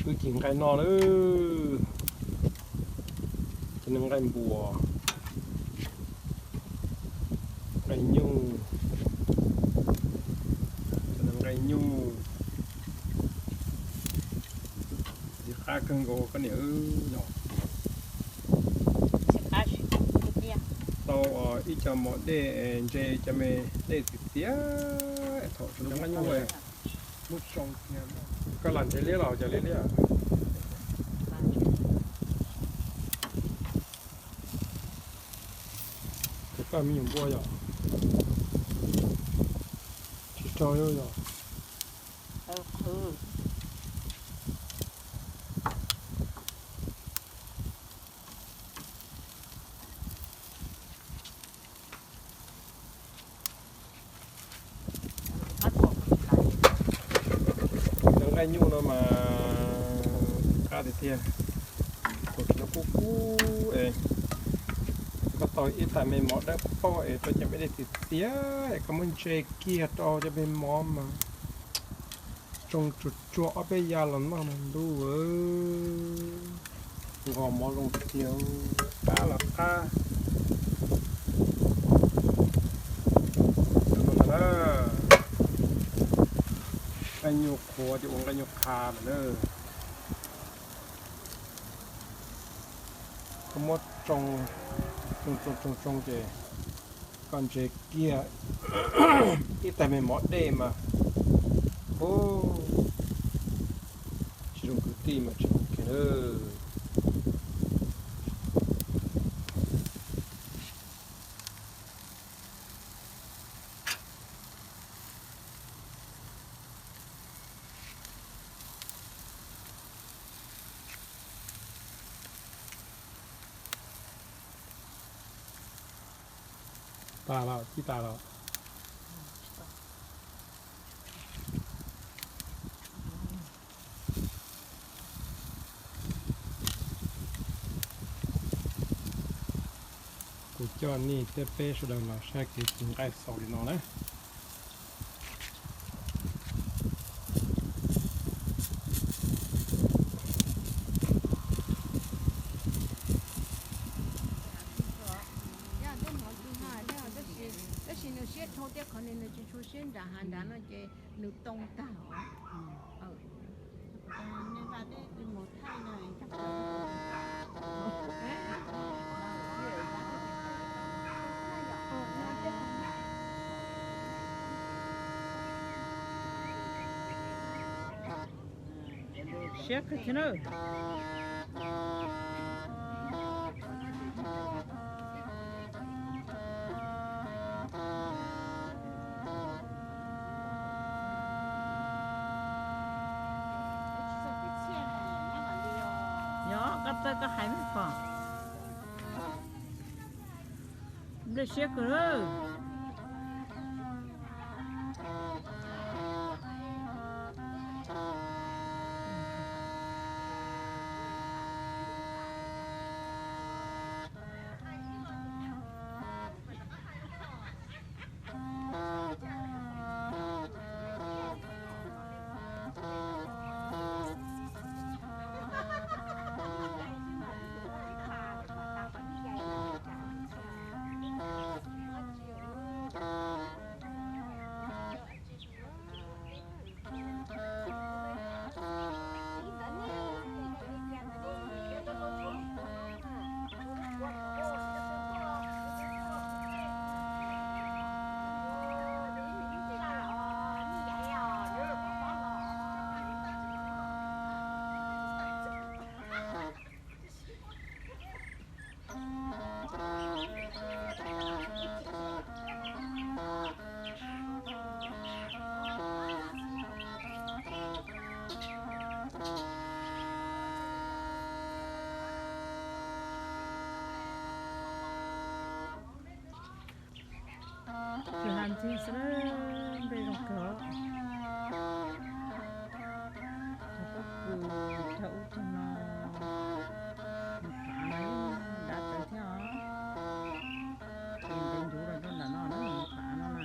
Wb cig nqaij noj lawm. Cov no nqaij npuas, nqaij nyuj, cov no nqaij nyuj. Ntxim qab kawg nkaus koj niam. Tau ib co mov dej, ntse cov me dej txias txias, thaum tsaus ntuj nqaij nyuj. Koj lam ntse liab los cov liab liab. Ces koj me nyuam npua yom, tsis raug yom. Cov nqaij nyuj no mas qab tiag tiag. Thaum tsis tau kub kub es koj tau ib tais me mov dawb paug es tau cov me dej txias txias es koj muab ntse kiag rau cov me mov mas tsoo tsuag tsuag ob peb yav los noj mas ntuj, nqos mov zoo tiag, qab los qab. Nqaij nyuj qhuav ces ua nqaij nyuj qha lawm na. Koj muab tsoo, tsoo tsoo tsoo tsoo ces koj ntse kiag ib tais me mov dej mas, ub, tsis zoo kwv tij mas tsis ua kiag lawm. Tas los, tib tas los. Kuv coj nej thiab peb sawv daws los saib kev cig nqaij xaus li no na. Tab sis nws siab dhau thiab qhov nws tsis tshua siab nram hav nrad no ces nws too tag os. Siab kawg thiab na. Yog koj txawj koj hais me pog. Nplej siab kawg. Tsis has ntxiag xwb, nplej zoo kawg. Thaum koj kws tag ub tag no, nws phav no dab tawv thiab os. Ces ntev ncuv los rau nram no na, nws phav no na.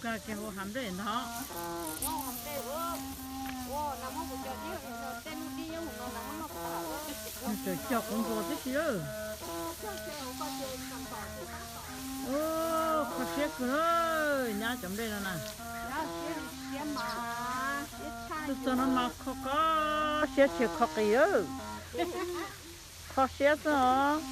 Kiag hauv hav nplej ntag. Tseem cog kuv nkaus tib si lawm. Kho siab kawg na, nyab cov nplej no na. Txog no mas kho kho siab tsis kho qis lawm. Kho siab xwb os.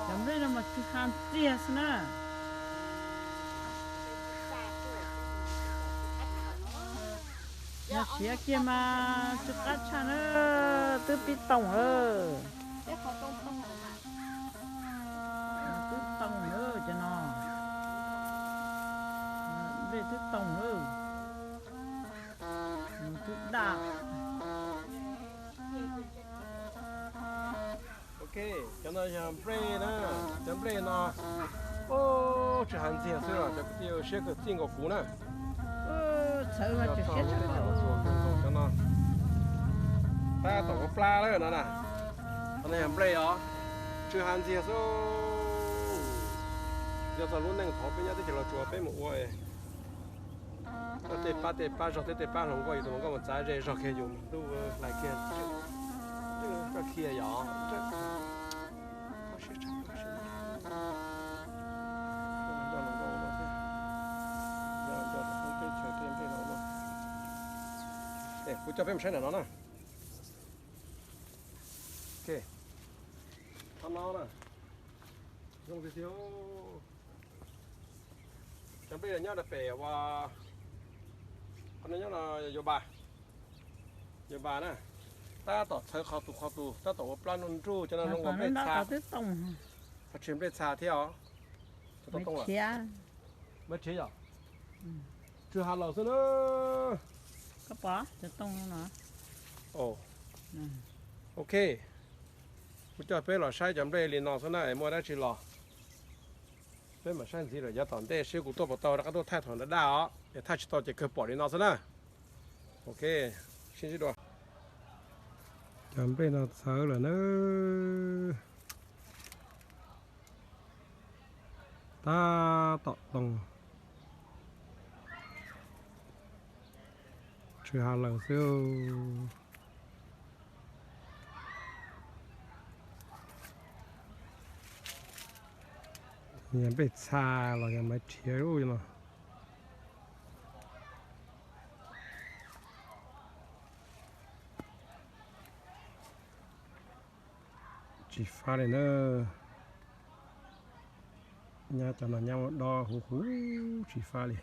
Cov nplej no mas tsw ha ntxiag xwb na. Yog siav kiag mas tsw qab tshaj na, twb pib toom lawm. Twb toom lawm cov no. Nplej twb toom lawm. Twb daj. Ok, cov no yog nplej na, cov nplej no, tsw ha ntxiag xwb os, cov kwv tij siab kawg txij nkaus kuv na. Cov no tab tom ua plab lawm no na. Qhov no yog nplej os, tsw ha ntxiag xwb. Yog txog lub neej thaum peb nyob teb chaws Los Tsuas peb mus ua tej pab tej pab zog thiab tej pab hluas nkauj, yus tus hluas nkauj mus txav ze zog kiag yus ntuj hlais kiag. Koj khiav yom. Kuv coj peb mus saib ntawm no na. Qhov no na, zoo tiag tiag. Cov nplej nyob rau pem ua, qhov no nyob no, Yos Npas, Yos Npas na, tab tom txhawv qhov tus qhov tus, tab tom ua plab nruj nruj, cov no zoo nkaus nplej txha. Qhov tsis nplej txha thiab os. Maiv Rhiav yom, tsw ha laws xwb na. Ok, kuv coj peb los saib cov nplej li no xwb na, es muaj dab tsi los peb mam saib ntxiv lawm yav tom ntej seb kuv tuaj puas tau rov qab tuaj thaij thaum daj daj os, es thaij tsis tau ces kawg pom li no xwb na. Ok, sib ntsib dua. Cov nplej no txhawv lawm na. Tab tom toom, tsw ha laws xwb. Yog nplej txha los yog Maiv Rhiav no. Tsis fab li na. Nyab cov no nyab muab dob huv huv tsis fab li.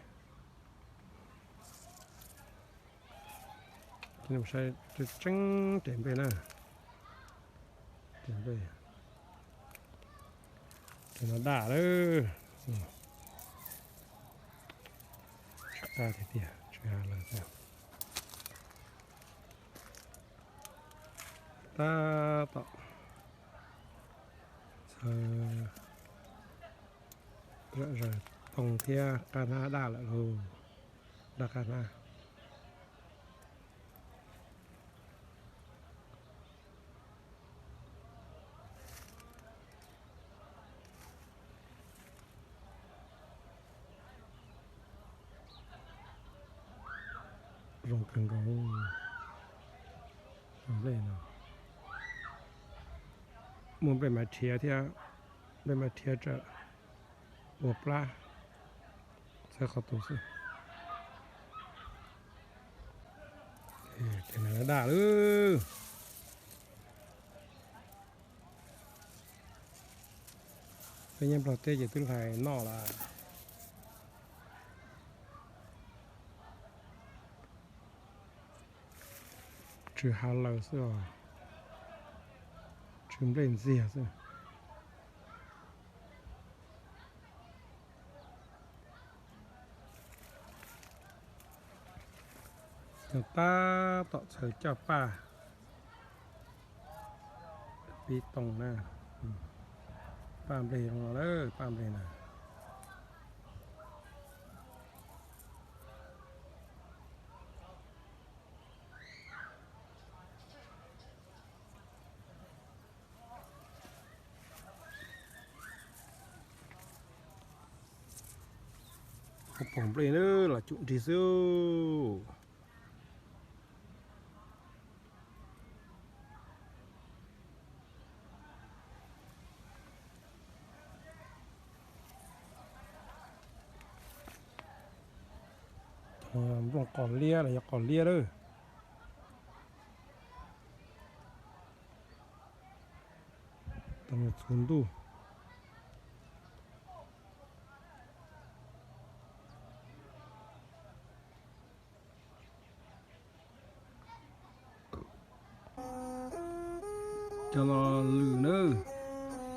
Saib tseeb tseeb tes nplej na. Tes nplej, tes no daj lawm. Tsis qab tiag tiag, tsw ha laws tiag. Tab tom txhawv zom zaws, toog thiab qab hnab daj lawm lauj. Daj qab hnab. Zoo kawg nkaus. Cov nplej no muaj nplej Maiv Rhiav thiab, nplej Maiv Rhiav tsawm ua plab txhawv qhov tus xwb. Tes no daj lawm. Peb nyob Nplog teb ces twb hlais noj lawm. Tsw ha laws xwb os, tsw nplej ntxiag xwb. Tab tom txhawv caj paj, pib toog na. Paj nplej zoo no lawm, paj nplej na. Pom nplej na, los cum nrig xwb. Nplooj qos liab los yog qos liab lawm. Tau txhuv ntuj. Cov no lwm na,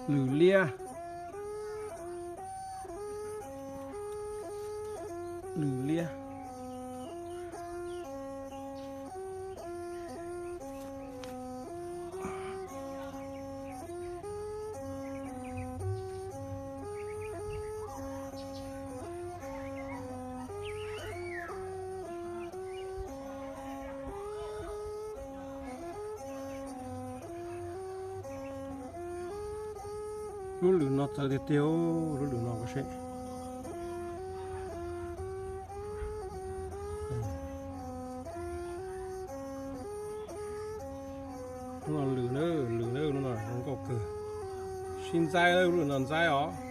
lwm liab, lwm liab. Lub lwm no txawv tiag tiag, lub lwm no koj saib. Lub no lwm na, lwm na, lub no zoo nkauj kawg. Sib ntxaib, lub no ntxaib os.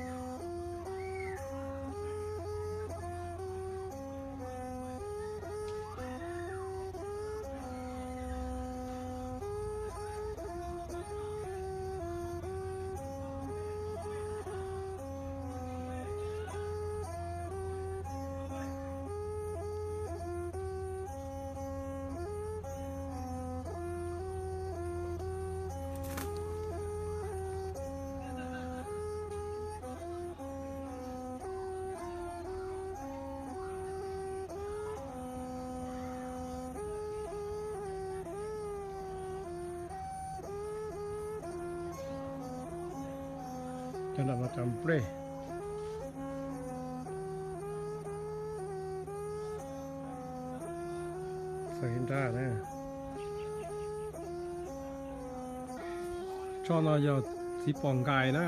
Cov nram no cov nplej. Txawv nrab na. Tsob no yog txiv pos nkais na.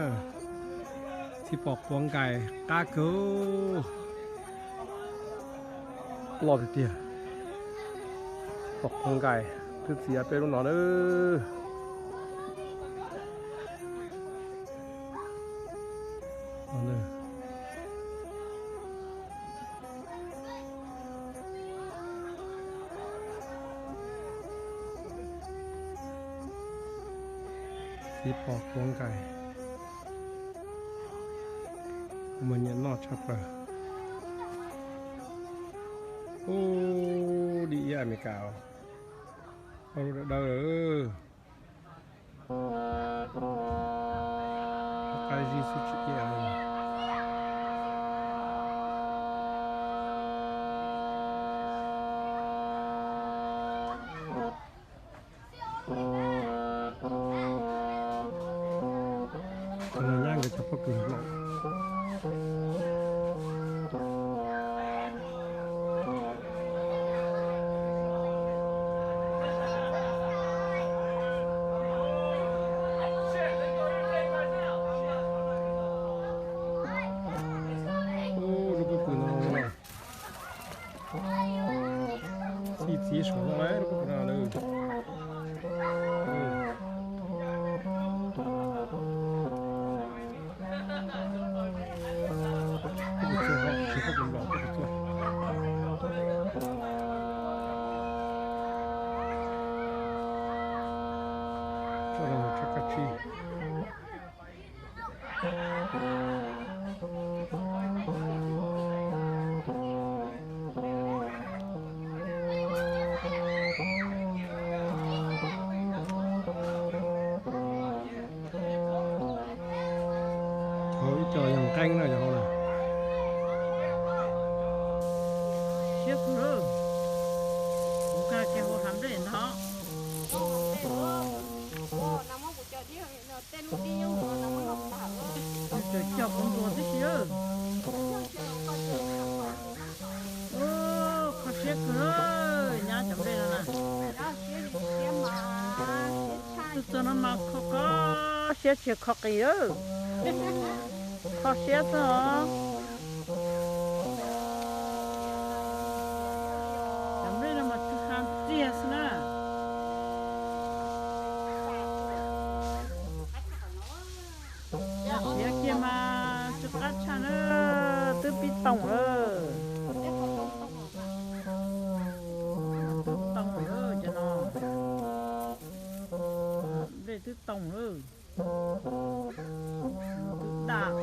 Txiv pos quav nkais qab kawg. Loj tiag tiag. Pos quav nkais twb txiav peb lub no na. Txiv pos quav nkais, kuv mas nyiam noj tshaj plaws. Ub, dib iab Amelikas, dawb dawb. Qab zib xwb tsis iab. Qhov no nyab nkawd cov pob kws nplaum. Lub pob kws no, txi txiv saum no lub pob kws no lawm. Hauv ib co yog nqeeb na, yog hauv na. Siab kawg, kuv nkag kiag hauv hav nplej ntag. Tseem cog kuv ntuas tib si. Kho siab kawg, nyab cov nplej no na. Txog no mas kho kho siab tsis kho qis. Kho siab xwb os. Toog lawm. Toog lawm cov no. Nplej twb toog lawm. Twb daj.